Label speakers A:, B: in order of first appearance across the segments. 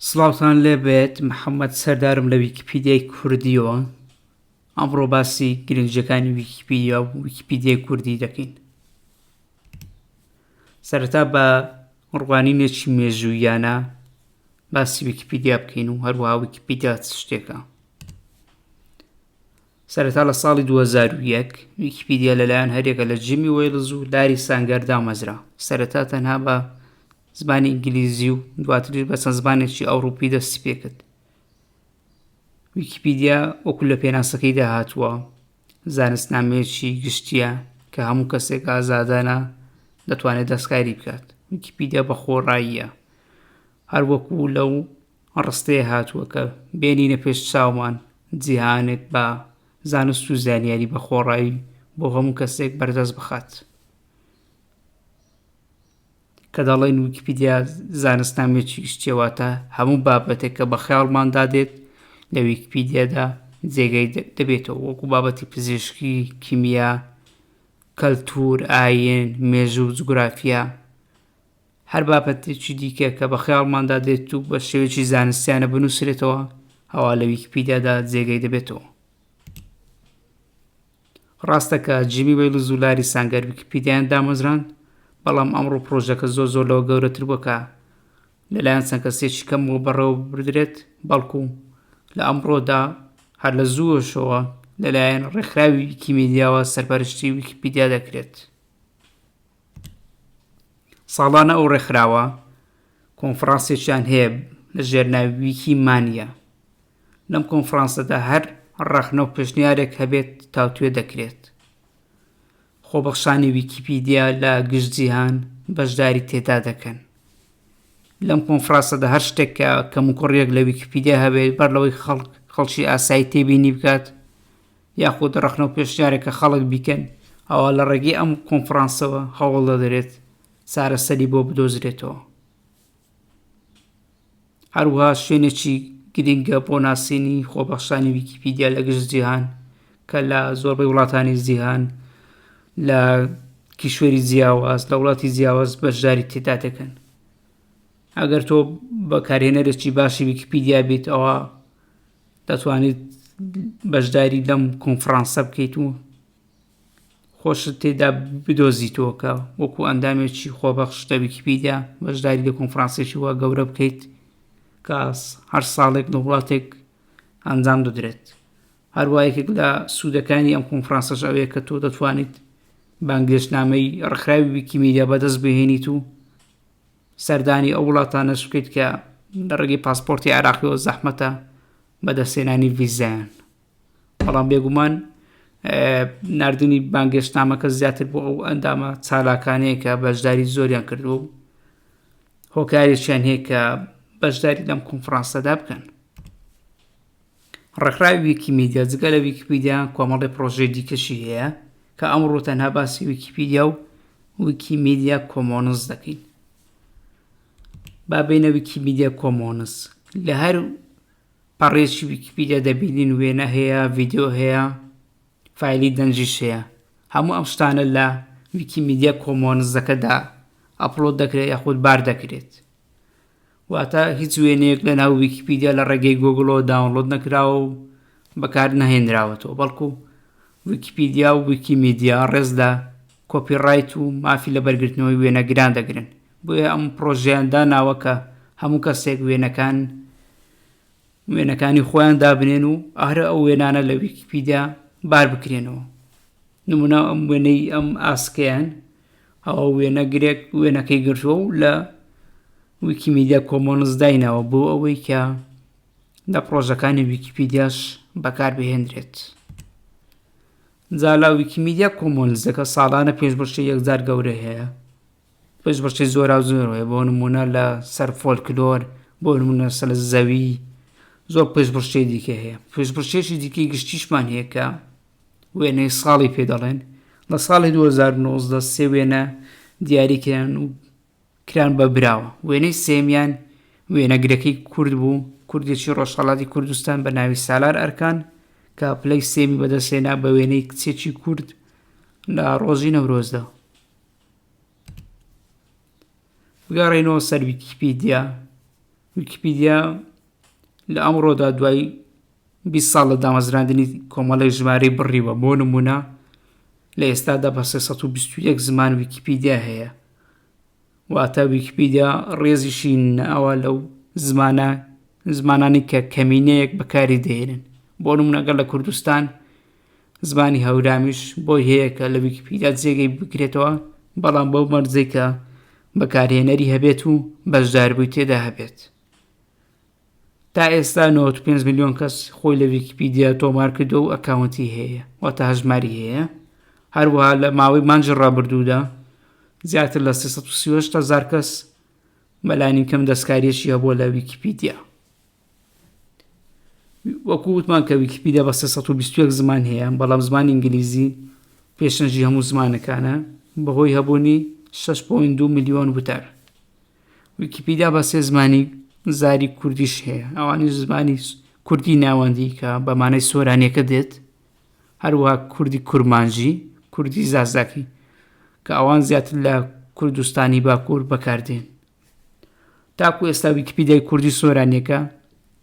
A: سڵاوتان لێبێت محەممەد سەردارم لە ویکیپیدیای کوردیەوە ئەمڕۆ باسی گرنگیەکانی ویکیپیدیا و ویکیپیدیای کوردی دەکەین سەرەتا بە ڕوانینێکی مێژوویانە باسی ویکیپیدیا بکەین و هەروەها ویکیپیدیا چ شتێکە سەرەتا لە ساڵی 2001 ویکیپیدیا لەلایەن هەریەکە لە جیمی وەیڵز و لاری سانگەر دامەزرا سەرەتا تەنها بە زمانی ئینگلیزی و دواتریش بە چەند زمانێکی ئەوروپی دەستی پێکرد. ویکیپیدیا وەکو لە پێناسەکەیدا هاتووە زانستنامەیەکی گشتیە کە هەموو کەسێک ئازادانە دەتوانێت دەستکاری بکات. ویکیپیدیا بە خۆڕاییە هەر وەکو لەو ڕستەیە هاتووە کە بێنینە پێش چاومان جیهانێک بە زانست و زانیاری بە خۆڕایی بۆ هەموو کەسێک بەردەست بخات. کە دەڵێین ویکیپیدیا زانستنامەیەکی گشتیە واتە هەموو بابەتێک کە بە خەیاڵماندا دێت لە ویکیپیدیادا جێگەی دەبێتەوە وەکو بابەتی پزیشکی، کیمیا، کەلتور، ئاین، مێژوو، جوگرافیا هەر بابەتێکی دیکە کە بە خەیاڵماندا دێت و بە شێوەیەکی زانستیانە بنووسرێتەوە ئەوا لە ویکیپیدیادا جێگەی دەبێتەوە. ڕاستە کە جیمی وەیڵز و لاری سانگەر ویکیپیدیایان دامەزراند، بەڵام ئەمڕۆ پڕۆژەکە زۆر زۆر لەوە گەورەتر بووە کە لەلایەن چەند کەسێکی کەمەوە بەڕێوەببردرێت، بەڵکو لە ئەمڕۆدا هەر لە زووەشەوە لەلایەن ڕێکخراوی ویکیمیدیاوە سەرپەرشتی ویکیپیدیا دەکرێت. ساڵانە ئەو ڕێکخراوە کۆنفرانسێکیان هەیە لە ژێر ناوی ویکی مانیا. لەم کۆنفرانسەدا هەر ڕەخنە و پێشنیارێک هەبێت تاوتوێ دەکرێت. خۆبەخشانی ویکیپیدیا لە گشت جیهان بەشداری تێدا دەکەن. لەم کۆنفرانسەدا هەر شتێک کە کەموکوڕیەک لە ویکیپیدیا هەبێت بەر لەوەی خەڵک خەڵکی ئاسایی تێبینی بکات یاخود ڕەخنە و پێشنیارێک کە خەڵک بیکەن ئەوا لە ڕێگەی ئەم کۆنفرانسەوە هەوڵ دەدرێت چارەسەری بۆ بدۆزرێتەوە. هەروەها شوێنێکی گرنگە بۆ ناسینی خۆبەخشانی ویکیپیدیا لە گشت جیهان کە لە زۆربەی وڵاتانی جیهان لە کیشوەری جیاواز لە وڵاتی جیاواز بەشداری تێدا دەکەن ئەگەر تۆ بەکارهێنەرێکی باشی ویکیپیدیا بیت ئەوە دەتوانیت بەشداری لەم کۆنفرانسە بکەیت و خۆشت تێدا بدۆزیتەوە کە وەکو ئەندامێکی خۆبەخش لە ویکیپیدیا بەشداری لە کۆنفرانسێکی وا گەورە بکەیت کە هەر ساڵێک لە وڵاتێک ئەنجام دەدرێت هەروە یەکێک لە سوودەکانی ئەم کۆنفرانسەش ئەوەیە کە تۆ دەتوانیت بانگێشتنامەی ڕێکخراوی ویکیمیدیا بەدەست بهێنیت و سەردانی ئەو وڵاتانەش بکەیت کە لە ڕێگەی پاسپۆرتی عێراقیەوە زەحمەتە بەدەستهێنانی ڤیزایان. بەڵام بێگومان ناردنی بانگێشتنامەکە زیاتر بۆ ئەو ئەندامە چالاکانەیە کە بەشداری زۆریان کردووە و هۆکارێکیان هەیە کە بەشداری لەم کۆنفرانسەدا بکەن. ڕێکخراوی ویکیمیدیا جگە لە ویکیپیدیا کۆمەڵی پرۆژەی دیکەشی هەیە کە ئەمڕۆ تەنها باسی ویکیپیدیا و ویکیمیدیا کۆمۆنز دەکەین. با بێینە ویکیمیدیا کۆمۆنز لە هەر پەڕێکی ویکیپیدیا دەبینین وێنە هەیە، ڤیدیۆ هەیە، فایلی دەنگیش هەیە. هەموو ئەم شتانە لە ویکیمیدیا کۆمۆنزەکەدا ئەپلۆد دەکرێت یاخود بار دەکرێت. واتە هیچ وێنەیەک لە ناو ویکیپیدیا لە ڕێگەی گوگڵەوە داونلۆد نەکراوە و بەکار نەهێنراوەتەوە بەڵکو ویکیپیدیا و ویکیمیدیا ڕێز لە کۆپیڕایت و مافی لەبەرگرتنەوەی وێنەگران دەگرن بۆیە ئەم پڕۆژەیان داناوە کە هەموو کەسێک وێنەکان وێنەکانی خۆیان دابنێن و ئەهرە ئەو وێنانە لە ویکیپیدیا بار بکرێنەوە نمونە ئەم وێنەی ئەم ئاسکەیان ئەوە وێنەگرێک وێنەکەی گرتووە و لە ویکیمیدیا کۆمۆنز دایناوە بۆ ئەوەی کە لە پڕۆژەکانی ویکیپیدیاش بەکاربهێنرێت. جا لە ویکیمیدیا کۆمۆنزەکە ساڵانە پێشبڕکێی یەکجار گەورە هەیە پێشبڕکێی زۆراوزۆر هەیە بۆ نمونە لە سەر فۆلکلۆر بۆ نمونە سەر زەوی زۆر پێشبڕکێی دیکە هەیە پێشبڕکێکی دیکەی گشتیشمان هەیە کە وێنەی ساڵی پێ دەڵێن لە ساڵی 2019 سێ وێنە دیاری کران و کران بە براوە. وێنەی سێیەمیان وێنەگرەکەی کورد بوو، کوردێکی ڕۆژهەڵاتی کوردستان بە ناوی سالار ئەرکان کە پلەی سێیەمی بەدەستهێنا بە وێنەی کچێکی کورد لە ڕۆژی نەورۆزدا. بگەڕێینەوە سەر ویکیپیدیا. ویکیپیدیا لە ئەمڕۆدا دوای 20 ساڵ لە دامەزراندنی کۆمەڵێک ژمارەی بڕیوە، بۆ نموونە لە ئێستادا بە 321 زمان ویکیپیدیا هەیە، واتە ویکیپیدیا ڕێزیشی ناوە لەو زمانە زمانانی کە کەمینەیەک بەکاری دەهێنن. بۆ نموونە گەر لە کوردستان زمانی هەورامیش بۆی هەیە کە لە ویکیپیدیا جێگەی بکرێتەوە، بەڵام بەو مەرجەی کە بەکارهێنەری هەبێت و بەشداربووی تێدا هەبێت. تا ئێستا 95 ملیۆن کەس خۆی لە ویکیپیدیا تۆمار کردووە و ئەکاونتی هەیە، واتە هەژماری هەیە. هەروەها لە ماوەی مانگی ڕابردوودا زیاتر لە 338 هەزار کەس بەلانی کەم دەستکاریەکی هەبووە لە ویکیپیدیا. وەکو وتمان کە ویکیپیدیا بە 321 زمان هەیە، بەڵام زمانی ئینگلیزی پێشەنگی هەموو زمانەکانە بەهۆی هەبوونی 6.2 ملیۆن وتار. ویکیپیدیا بە سێ زمانی زاری کوردیش هەیە، ئەوانیش زمانی کوردی ناوەندی کە بە مانای سۆرانیەکە دێت، هەروەها کوردی کورمانجی، کوردی زازاکی کە ئەوان زیاتر لە کوردستانی باکوور بەکاردێن. تاکو ئێستا ویکیپیدیای کوردی سۆرانیەکە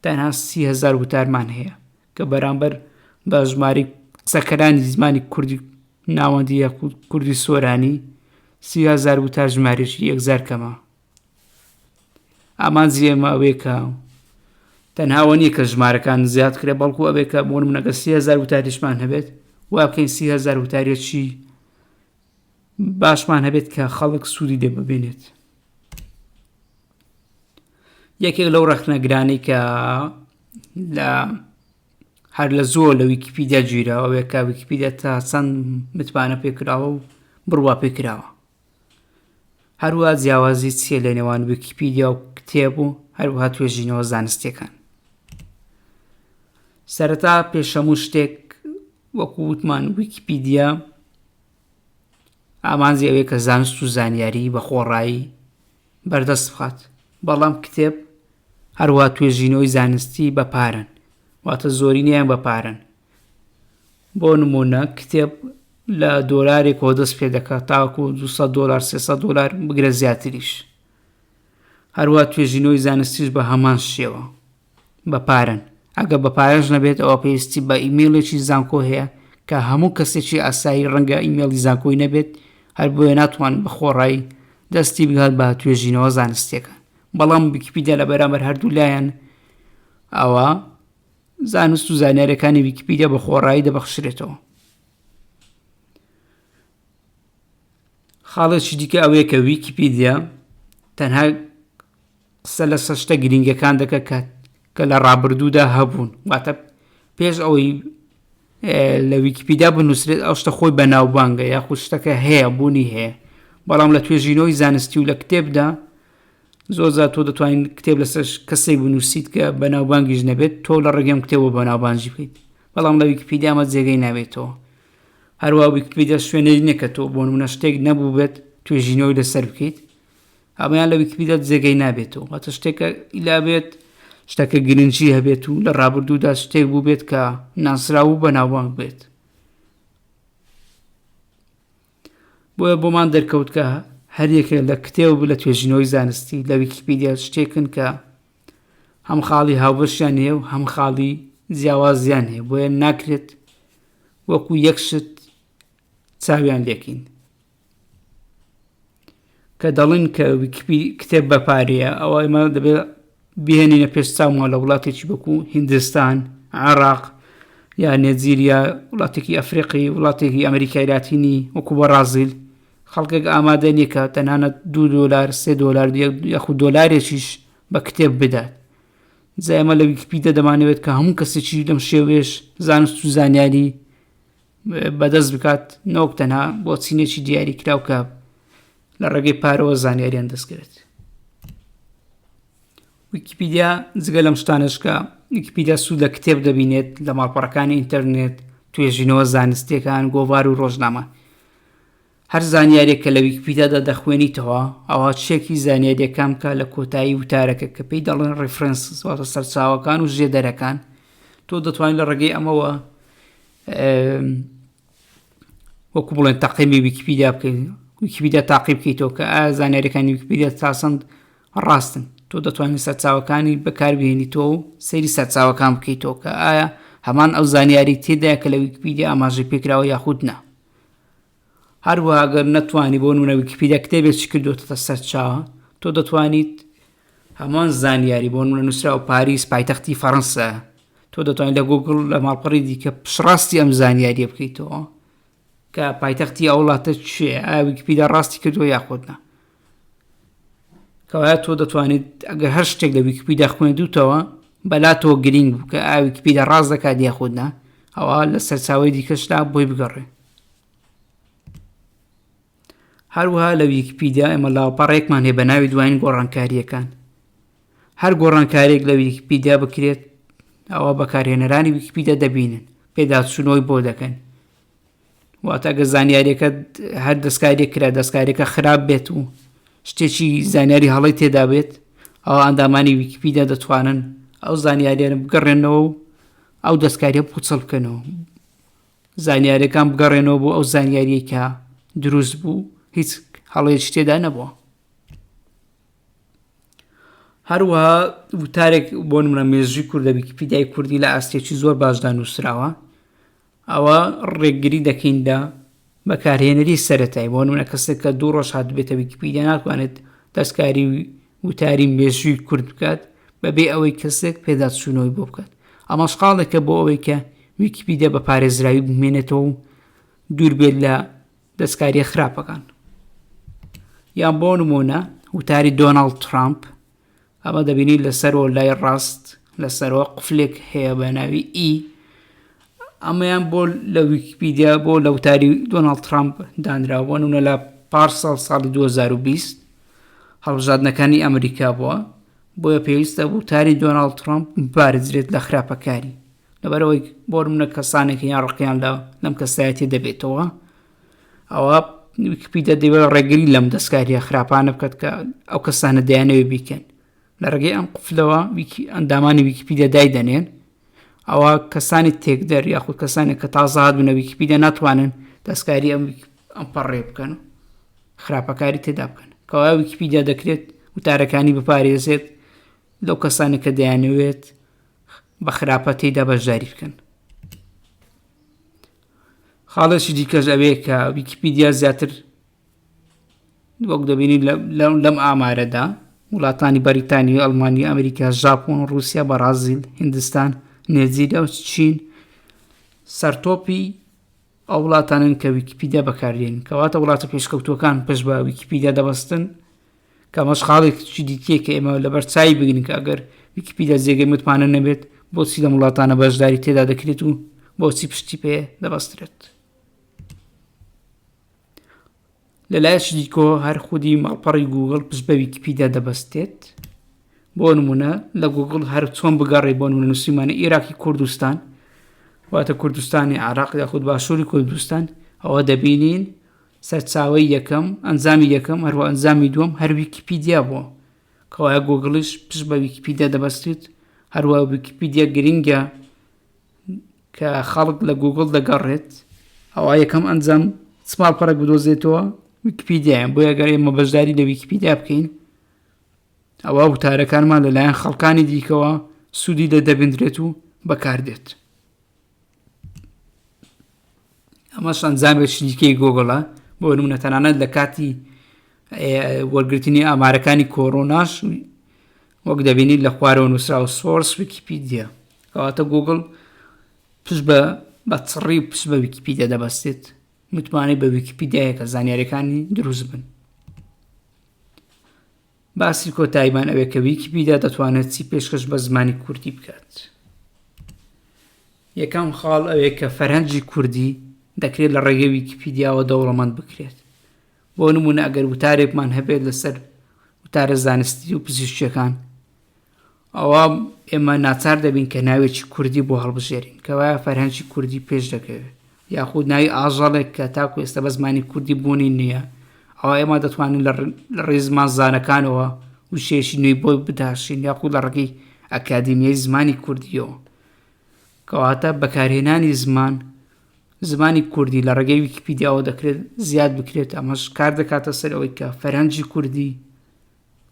A: تەنها 30هزار وتارمان هەیە کە بەرامبەر بە ژمارەی قسەکەرانی زمانی کوردی ناوەندی یاخود کوردی سۆرانی 30هزار وتار ژمارێکی یەکجار کەمە. ئامانجی ئێمە ئەوەیە کە تەنها ئەوە نییە کە ژمارەکان زیاد کرێ، بەڵکو ئەوەیە کە بۆ نمونە گەر 30هزار وتاریشمان هەبێت وا بکەین 30هزار وتارێکی باشمان هەبێت کە خەڵک سوودی لێ ببینێت. یەکێک لەو ڕەخنەگرانەی کە لە هەر لە زۆر لە ویکیپیدیا گیراوە ئەوەیە کە ویکیپیدیا تا چەند متمانە پێکراوە و بڕوا پێکراوە. هەروەها جیاوازی چییە لە نێوان ویکیپیدیا و کتێب و هەروەها توێژینەوە زانستیەکان. سەرەتا پێش هەموو شتێک وەکو وتمان ویکیپیدیا ئامانجی ئەوەیە کە زانست و زانیاری بە خۆڕایی بەردەست بخات، بەڵام کتێب هەروەها توێژینەوەی زانستی بە پارەن، واتە زۆرینەیان بە پارەن. بۆ نموونە کتێب لە دۆلارێکەوە دەست پێ دەکات تاکو 200 دۆلار 300 دۆلار بگرە زیاتریش. هەروەها توێژینەوەی زانستیش بە هەمان شێوە بە پارەن. ئەگەر بە پارەش نەبێت ئەوە پێویستی بە ئیمەیڵێکی زانکۆ هەیە کە هەموو کەسێکی ئاسایی ڕەنگە ئیمەیڵی زانکۆی نەبێت، هەر بۆیە ناتوانێت بە خۆڕایی دەستی بگات بە توێژینەوە زانستیەکان. بەڵام ویکیپیدیا لە بەرامبەر هەردوو لایەن ئەوە زانست و زانیاریەکانی ویکیپیدیا بە خۆڕایی دەبەخشرێتەوە. خاڵێکی دیکە ئەوەیە کە ویکیپیدیا تەنها قسە لەسەر شتە گرینگەکان دەکە کە کە لە ڕابردوودا هەبوون، واتە پێش ئەوەی لە ویکیپیدیا بنووسرێت ئەو شتە خۆی بەناوبانگە یاخود شتەکە هەیە بوونی هەیە، بەڵام لە توێژینەوەی زانستی و لە کتێبدا زۆر جار تۆ دەتوانین کتێب لەسەر کەسێک بنووسیت کە بەناوبانگیش نەبێت، تۆ لە ڕێگەی ئەم کتێبەوە بەناوبانگی بکەیت، بەڵام لە ویکیپیدیا ئەمە جێگەی نابێتەوە. هەروەها ویکیپیدیا شوێنێک نییە کە تۆ بۆ نموونە شتێک نەبووبێت توێژینەوەی لەسەر بکەیت، ئەمەیان لە ویکیپیدیا جێگەی نابێتەوە، واتە شتێکە ئیلا بێت شتەکە گرنگی هەبێت و لە ڕابردوودا شتێک بووبێت کە ناسراو و بەناوبانگ بێت. بۆیە بۆمان دەرکەوت کە هەریەکێک لە کتێب و لە توێژینەوەی زانستی لە ویکیپیدیا شتێکن کە هەم خاڵی هاوبەشیان هەیە و هەم خاڵی جیاوازیان هەیە، بۆیە ناکرێت وەکو یەک شت چاویان لێکین. کە دەڵێن کە ویکیپی کتێب بە پارەیە، ئەوە ئێمە دەبێت بهێنینە پێش چاومان لە وڵاتێکی وەکو هیندستان، عێراق یا نێجیریا، وڵاتێکی ئەفریقی، وڵاتێکی ئەمریکای لاتینی وەکو بەڕازیل، خەڵکێک ئامادە نییە کە تەنانەت دوو دۆلار، سێ دۆلار یاخود دۆلارێکیش بە کتێب بدات. جا ئێمە لە ویکیپیدیا دەمانەوێت کە هەموو کەسێکی لەم شێوەیەش زانست و زانیاری بەدەست بکات، نەوەک تەنها بۆ چینێکی دیاریکراو کە لە ڕێگەی پارەوە زانیاریان دەستکەوێت. ویکیپیدیا جگە لەم شتانەش کە ویکیپیدیا سوود لە کتێب دەبینێت، لە ماڵپەڕەکانی ئینتەرنێت، توێژینەوە زانستیەکان، گۆڤار و ڕۆژنامە. هەر زانیاریەک کە لە ویکیپیدیادا دەخوێنیتەوە، ئەوا چێکی زانیاریەکان بکە لە کۆتایی وتارەکە کە پێی دەڵێن references، واتە سەرچاوەکان و ژێدەرەکان. تۆ دەتوانیت لە ڕێگەی ئەمەوە وەکو بڵێن تەقیمی ویکیپیدیا بکەیت، ویکیپیدیا تاقی بکەیتەوە کە ئایا زانیاریەکانی ویکیپیدیا تا چەند ڕاستن. تۆ دەتوانیت سەرچاوەکانی بەکاربهێنیتەوە و سەیری سەرچاوەکان بکەیتەوە کە ئایا هەمان ئەو زانیاری تێدایە کە لە ویکیپیدیا ئاماژەی پێکراوە یاخود نا. هەروەها گەر نەتوانی بۆ نمونە ویکیپیدیا کتێبێکی کردوتە سەرچاوە تۆ دەتوانیت هەمان زانیاری بۆ نمونە نووسراوە پاریس پایتەختی فەڕەنسا تۆ دەتوانیت لە گوگڵ لە ماڵپەڕی دیکە پشڕاستی ئەم زانیاریە بکەیتەوە کە پایتەختی ئەو وڵاتە چێ ئایا ویکیپیدیا ڕاستی کردووە یاخود نا کەوایە تۆ دەتوانیت ئەگەر هەر شتێک لە ویکیپیدیا خوێندوتەوە بەلاتەوە گرینگ بوو کە ئایا ویکیپیدیا ڕاست دەکات یاخود نا ئەوە لە سەرچاوەی دیکەشدا بۆی بگەڕێ هەروەها لە ویکیپیدیا ئێمە لاپەڕێکمان هەیە بە ناوی دوایین گۆڕانکارییەکان هەر گۆڕانکاریێک لە ویکیپیدیا بکرێت ئەوە بەکارهێنەرانی ویکیپیدیا دەبینن پێداچوونەوەی بۆ دەکەن واتە گە زانیاریەکە هەر دەستکاریەک کرا دەستکاریەکە خراپ بێت و شتێکی زانیاری هەڵی تێدا بێت ئەوە ئەندامانی ویکیپیدیا دەتوانن ئەو زانیاریانە بگەڕێنەوە و ئەو دەستکاریە پوچەڵ بکەنەوە زانیاریەکان بگەڕێنەوە بۆ ئەو زانیاریەی کە دروست بوو هیچ هەڵەیەکی تێدا نەبووە. هەروەها وتارێک بۆ نمونە مێژووی کورد لە ویکیپیدیای کوردی لە ئاستێکی زۆر باشدا نووسراوە ئەوە ڕێگری دەکەین لە بەکارهێنەری سەرەتایی بۆ نمونە کەسێک کە دوو ڕۆژ هاتبێتە ویکیپیدیا ناتوانێت دەستکاری وتاری مێژووی کورد بکات بەبێ ئەوەی کەسێک پێداچوونەوەی بۆ بکات ئەمەش خاڵێکە بۆ ئەوەی کە ویکیپیدیا بە پارێزراوی بمێنێتەوە و دوور بێت لە دەستکاریە خراپەکان یان بۆ نمونە وتاری دۆناڵد ترامپ ئەمە دەبینی لەسەرەوە لای ڕاست لەسەرەوە قفلێک هەیە بە ناوی ئی ئەمەیان بۆ لە ویکیپیدیا بۆ لە وتاری دۆناڵد ترامپ دانرا بۆ نمونە لە پار ساڵ ساڵی 2020 هەڵبژاردنەکانی ئەمریکا بووە بۆیە پێویستە وتاری دۆناڵد ترامپ بپارێزرێت لە خراپەکاری لەبەرئەوەی بۆ نمونە کەسانێک یان ڕقیان لە لەم کەسایەتیە دەبێتەوە ئەوە ویکیپیدیا دەیەوێت ڕێگری لەم دەستکاریە خراپانە بکات کە ئەو کەسانە دەیانەوێت بیکەن لە ڕێگەی ئەم قفلەوە ویکی ئەندامانی ویکیپیدیا دایدەنێن ئەوە کەسانی تێکدەر یاخود کەسانێک کە تازە هاتبوونە ویکیپیدیا ناتوانن دەستکاری ئەم ئەم پەڕێ بکەن و خراپەکاری تێدا بکەن کەوایە ویکیپیدیا دەکرێت وتارەکانی بپارێزێت لەو کەسانە کە دەیانەوێت بە خراپە تێیدا بەشداری بکەن. خاڵێکی دیکەش ئەوەیە کە ویکیپیدیا زیاتر وەک دەبینین لەم ئامارەدا وڵاتانی بەریتانی و ئەڵمانی ئەمریکا ژاپۆن رووسیا بەڕازیل هندستان نێجیریا و چین سەرتۆپی ئەو وڵاتانن کە ویکیپیدیا بەکاردێن کەواتە وڵاتە پێشکەوتوەکان پشت بە ویکیپیدیا دەبەستن کە ئەمەش خاڵێکی دیکەیە کە ئێمە لەبەر چاوی بگرین کە ئەگەر ویکیپیدیا جێگەی متمانە نەبێت بۆچی لەم وڵاتانە بەشداری تێدا دەکرێت و بۆچی پشتی پێ دەبەسترێت لەلایەکی دیکەوە هەر خودی ماڵپەڕی گوگڵ پشت بە ویکیپیدیا دەبەستێت بۆ نمونە لە گوگڵ هەر چۆن بگەڕێ بۆ نمونە نووسیمانە ئیراقی کوردستان واتە کوردستانی عراق یاخود باشووری کوردستان ئەوە دەبینین سەرچاوەی یەکەم، ئەنجامی یەکەم، هەروە ئەنجامی دووەم هەر ویکیپیدیا بووە. کەوایە گووگڵیش پشت بە ویکیپیدیا دەبەستێت، هەروە ویکیپیدیا گرنگە کە خەڵک لە گووگڵ دەگەڕێت، ئەوا یەکەم ئەنجام چ ماڵپەڕێک بدۆزێتەوە ویکیپیدیایە، بۆیە گەر ئێمە بەشداری لە ویکیپیدیا بکەین ئەوا وتارەکانمان لەلایەن خەڵکانی دیکەوە سوودی لێ دەبیندرێت و بەکاردێت. ئەمەش ئەنجامێکی دیکەی گۆگڵە بۆ نمونە تەنانەت لە کاتی وەرگرتنی ئامارەکانی کۆرۆناش وەک دەبینیت لە خوارەوە نووسراوە source ویکیپیدیا کەواتە گوگڵ پشت بە بە چڕی و پشت بە ویکیپیدیا دەبەستێت متمانەی بە ویکیپیدیایە کە زانیاریەکانی دروست بن باسی کۆتاییمان ئەوێ کە ویکیپیدیا دەتوانێت چی پێشکەش بە زمانی کوردی بکات. یەکەم خاڵ ئەوێ کە فەرهەنگی کوردی دەکرێت لە ڕێگەی ویکیپیدیاوە دەوڵەمەند بکرێت. بۆ نموونە ئەگەر وتارێکمان هەبێت لەسەر وتارە زانستی و پزیشکیەکان ئەوا ئێمە ناچار دەبین کە ناوێکی کوردی بۆ هەڵبژێرین کەوایە فەرهەنگی کوردی پێش دەکەوێت یاخود ناوی ئاژەڵێک کە تاکو ئێستا بە زمانی کوردی بوونی نییە ئەوە ئێمە دەتوانین لە ڕێی زمان زانەکانەوە وشەیەکی نوێی بۆ بداشین یاخود لە ڕێگەی ئەکادیمیای زمانی کوردیەوە کەواتە بەکارهێنانی زمان زمانی کوردی لە ڕێگەی ویکیپیدیاوە دەکرێت زیاد بکرێت ئەمەش کار دەکاتە سەر ئەوەی کە فەرهەنگی کوردی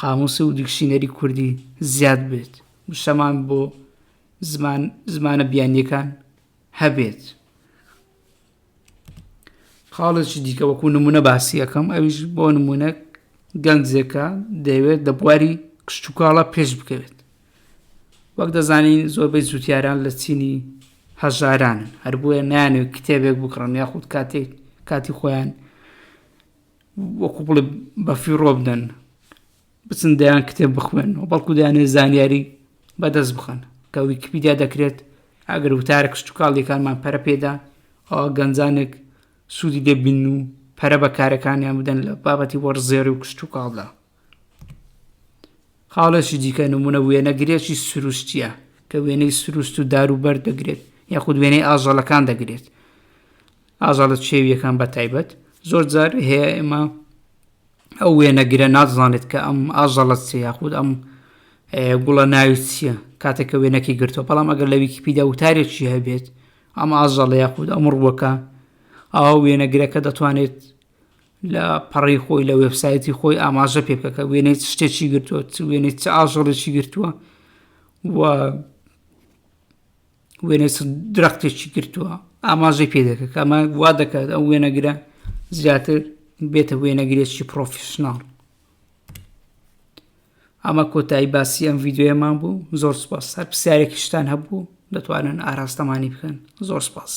A: قاموس و dictionary کوردی زیاد بێت، وشەمان بۆ زمان زمانە بیانیەکان هەبێت. خاڵێکی دیکە وەکو نمونە باسی ئەکەم ئەویش بۆ نمونە گەنجێکە دەیەوێت لە بواری کشتتوکاڵە پێش بکەوێت وەک دەزانین زۆربەی جوتیاران لە چینی هەژارانن هەر بۆیە نانوێت کتێبێک بکڕن یاخود کاتێک کاتی خۆیان وەکو بڵێ بەفیڕۆ بدەن بچن دەیان کتێب بخوێنەوە بەڵکو دەیانەوێت زانیاری بەدەست بخەن کە ویکیپیدیا دەکرێت ئەگەر وتارە کشتتوکاڵیەکانمان پەرە پێدا ئەوە گەنجانێک سوودی لێ بین و پەرە بە کارەکانیان بدەن لە بابەتی وەرزێڕی و کشتتوکاڵدا خاڵێکی دیکە نمونە وێنەگرێکی سروشتیە کە وێنەی سروشت و دار و بەرد دەگرێت یاخود وێنەی ئاژەڵەکان دەگرێت ئاژەڵە چێویەکان بە تایبەت زۆر جار هەیە ئێمە ئەو وێنەگرە نازانێت کە ئەم ئاژەڵە چیە یاخود ئەم گوڵە ناوی چییە کاتێک کە وێنەکەی گرتووە بەڵام ئەگەر لە ویکیپیدیا وتارێکی هەبێت ئەم ئاژەڵە یاخود ئەم ڕووەکە ئەو وێنەگرەکە دەتوانێت لە پەڕی خۆی لە وێبسایتی خۆی ئاماژە پێ بکە کە وێنەی شتێکی گرتووە چ وێنەی چ ئاژەڵێکی گرتووە و وێنەی چ درەختێکی گرتووە ئاماژەی پێ دەکە کە ئەمە وا دەکات ئەو وێنەگرە زیاتر بێتە وێنەگرێکی professional ئەمە کۆتایی باسی ئەم ڤیددیوەمان بوو زۆر سپاس هەر پرسیارێکیشتان هەبوو دەتوانن ئاراستەمانی بکەن زۆر سپاس.